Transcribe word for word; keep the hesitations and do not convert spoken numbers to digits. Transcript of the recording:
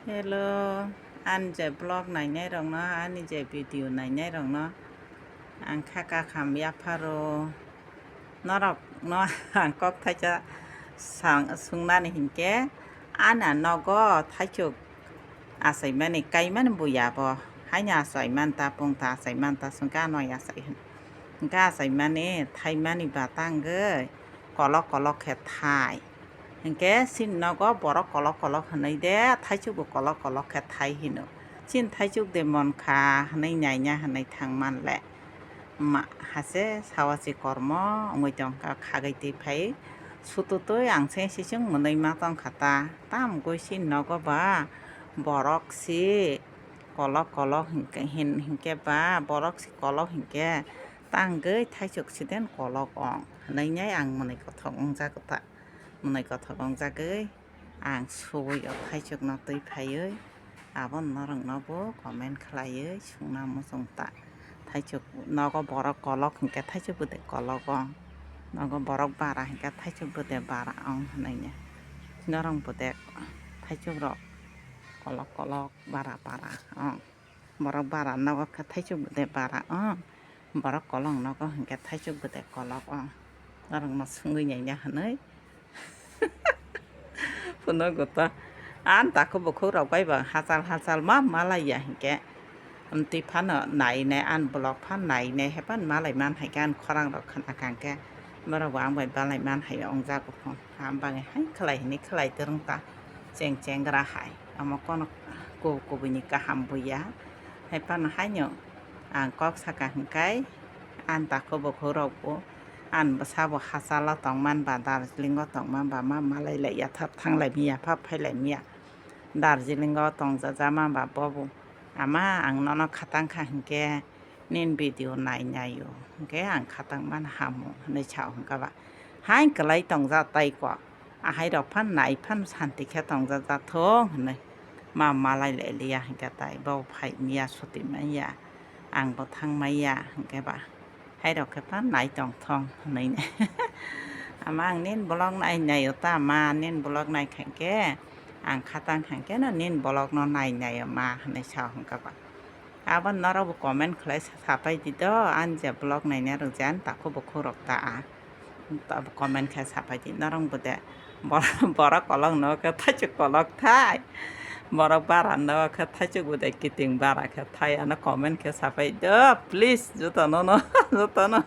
Hello, ani je vlog nainai rokno, ani je video nainai rokno, ang kha kakham yapharo. Norokno ang kok thaisa sang-, sungnani hinkhe, ani nogo thaichuk achaimani kaimani buya bo. Haino achaimanta, pungta achaimanta, sungkha ano achai hin. Hingkhe achaimani thaimani bata wngwi kolok kolok khe thai. Hinkhe chini nogo borok kolok kolok hinwi de, thaichukbo kolok kolok khe thai hino. Chini thaichuk de mon kha hinwi naina hinwi thang manle. Ma, hase sawa si kormo wngwi tongkha, khagwi twi phai sututwi ang se sising mwnwi ma tongkha ta. Tamgwi chini nogo ba borok si kolok kolok hinkhe, hin-, hinkhe ba borok si kolok hinkhe tangwi thaichuk siden kolok ong hinwi ang mwnwi kothok wngjago ta. Mwnwi kothok wngjagwi ang suwi o thaichukno twi phaiwi abo norokno bo comment khlaiwi sungna muchung ta. Thaichuk nogo borok kolok hinkhe thaichuk bwdai kolok ong. Nogo borok bara hinkhe thaichuk bwdai bara ong hinwi. Norok bwdai thaichuk rok kolok kolok bara bara ong. Borok bara nogo khe thaichuk bwdai bara ong. Borok kolok nogo hinkhe thaichuk bwdai kolok ong. Norokno sungwi naina hinwi. Phunukgo ta. Ani takhuk bukhuk rok bai bo hachal hachal ma malaiya hinkhe. Amtwi phano nainai, ani vlog phano nainai, hepan malai man hai khe ani khorang rok khna kha hinkhe. Borok bo ang bai balai man hai ongjago phung. Ham bangwi hai khlai hinwi khlai twrwng ta. Cheng cheng gra hai. Omo kono kubui kubui ni kaham buya. Hai phano haino ang kok saka hinkhai ani takhuk bukhuk rok bo ani bwsa bo hachalo tongman ba Darjeeling o tongman ba ma malai lai ya thap thanglai miya phap phailai miya. Darjeeling o tongjaja ma ba bobo ama ang nono khatang kha hinkhe nini video nai naio hinkhe ang khatang man hamo hinwi sao hinkha ba. Hai kwlai tongja tai ko. Ahai rok phan nai phan santi khe tongjaja thung hinwi ma malai lai liya hinkhe tai bo phai miya suti manya ang bo thang maya hinkhe ba hai rok khe phan nai tong thung hinwi ama ang nini vlog nai naio ta ma nini vlog nai kha hinkhe ang khatang kha hinkhe no nini vlog no nai naio ma hinwi sao hinkhe ba. Abo norok bo comment khlai sa-, sapai di do, ani je vlog naina rok je ani takhuk bukhuk rok ta a. Abo comment khe sapai di, norok bo de bor-, borok kolok no khe thaichuk kolok thai. Borok bara no khe thaichuk bo de kiting bara khe thai, ano comment khe sapai do, please, joto no no, joto no.